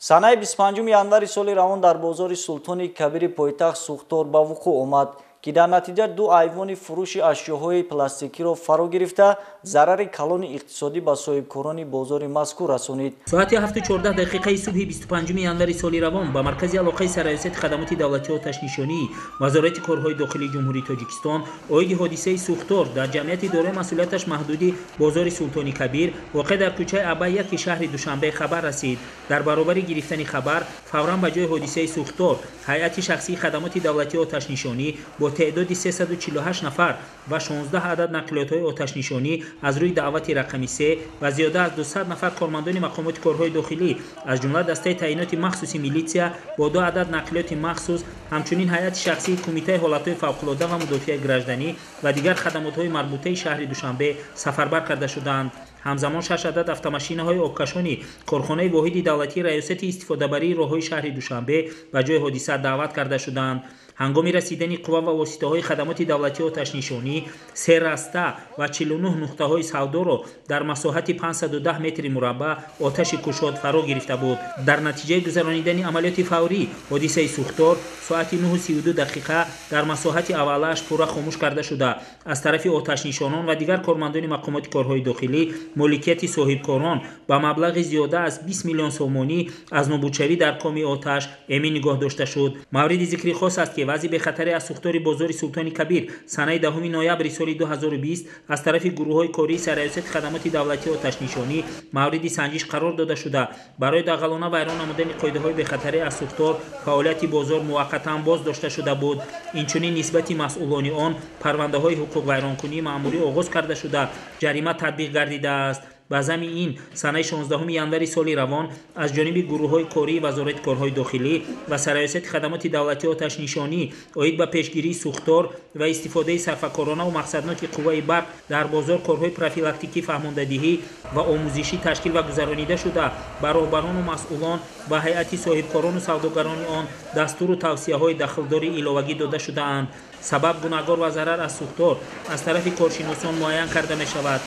Санаи 25 январи соли равон дар бозори Султони Кабири пойтахт сӯхтор ба вуқӯъ омад, ки дар натиҷа ду айвони фурӯши ашёҳои пластикиро фаро гирифта, зарари калони иқтисодӣ ба соҳибкорони бозори мазкур расонид. Соати 7:14 дақиқаи субҳи 25 январи соли равон ба маркази алоқаи сарраёсати хадамоти давлатии оташнишонӣ Вазорати корҳои дохилии Ҷумҳурии Тоҷикистон оиди ҳодисаи сӯхтор дар ҷамъияти дорои масъулияташ маҳдуди бозори Султони Кабир воқеъ дар кӯчаи Абай 1 шаҳри Душанбе хабар расид. Дар баробари гирифтани хабар фавран ба ҷои ҳодисаи сӯхтор ҳайати шахсии хадамоти давлатии оташнишонӣ бо теъдоди 348 нафар ва 16 адад нақлиётҳои оташнишонӣ аз рӯи даъвати рақами 3 ва зиёда аз 200 нафар кормандони мақомоти корҳои дохилӣ, аз ҷумла дастаи таъиноти махсуси милитсия бо 2 адад нақлиёти махсус, ҳамчунин ҳайати шахсии Кумитаи ҳолатҳои фавқулода ва мудофиаи гражданӣ ва дигар хадамотҳои марбутаи шаҳри Душанбе сафарбар карда шуданд. Ҳамзамон 6 адад автомашинаҳои обкашони корхонаи воҳиди давлатии раёсати истифодабарии роҳҳои шаҳри Душанбе ба ҷои ҳодиса даъват карда шуданд. Ҳангоми расидани қувва ва воситаҳои хадамоти давлатии оташнишонӣ се раста ва 49 нуқтаҳои савдоро дар масоҳати 510 метри мураббаъ оташи кушод фаро гирифта буд. Дар натиҷаи гузаронидани амалиёти фаврӣ ҳодисаи сӯхтор соати 9:32 дақиқа дар масоҳати аввалааш пурра хомӯш карда шуда, аз тарафи оташнишонон ва дигар кормандони мақомоти корҳои дохилӣ моликияти соҳибкорон ба маблағи зиёда аз 20 миллион сомонӣ аз нобудшавӣ дар коми оташ эмин нигоҳ дошта шуд. Мавриди зикри хос аст, ки вазъи бехатарӣ аз сӯхтори бозори Султони Кабир санаи 10 ноябри соли 2020 аз тарафи гурӯҳҳои кории сарраёсати хадамоти давлатии оташнишонӣ мавриди санҷиш қарор дода шуда, барои дағалона вайрон намудани қоидаҳои бехатарӣ аз сӯхтор фаъолияти бозор муваққатан боз дошта шуда буд. Инчунин нисбати масъулони он парвандаҳои ҳуқуқвайронкунии маъмурӣ оғоз карда шуда, ҷарима татбиқ гардидааст. Ба зами ин санаи 16 январи соли равон аз ҷониби гурӯҳҳои кории Вазорати корҳои дохилӣ ва сарраёсати хадамоти давлатии оташнишонӣ оид ба пешгирии сӯхтор ва истифодаи сарфакорона ва мақсадноки қувваи барқ дар бозор корҳои профилактикӣ, фаҳмондадиҳӣ ва омӯзишӣ ташкил ва гузаронида шуда, ба роҳбарону масъулон ва ҳайати соҳибкорону савдогарони он дастуру тавсияҳои дахлдори иловагӣ дода шудаанд. Сабаб, гунаҳгор ва зарар аз сӯхтор аз тарафи коршиносон муайян карда мешавад.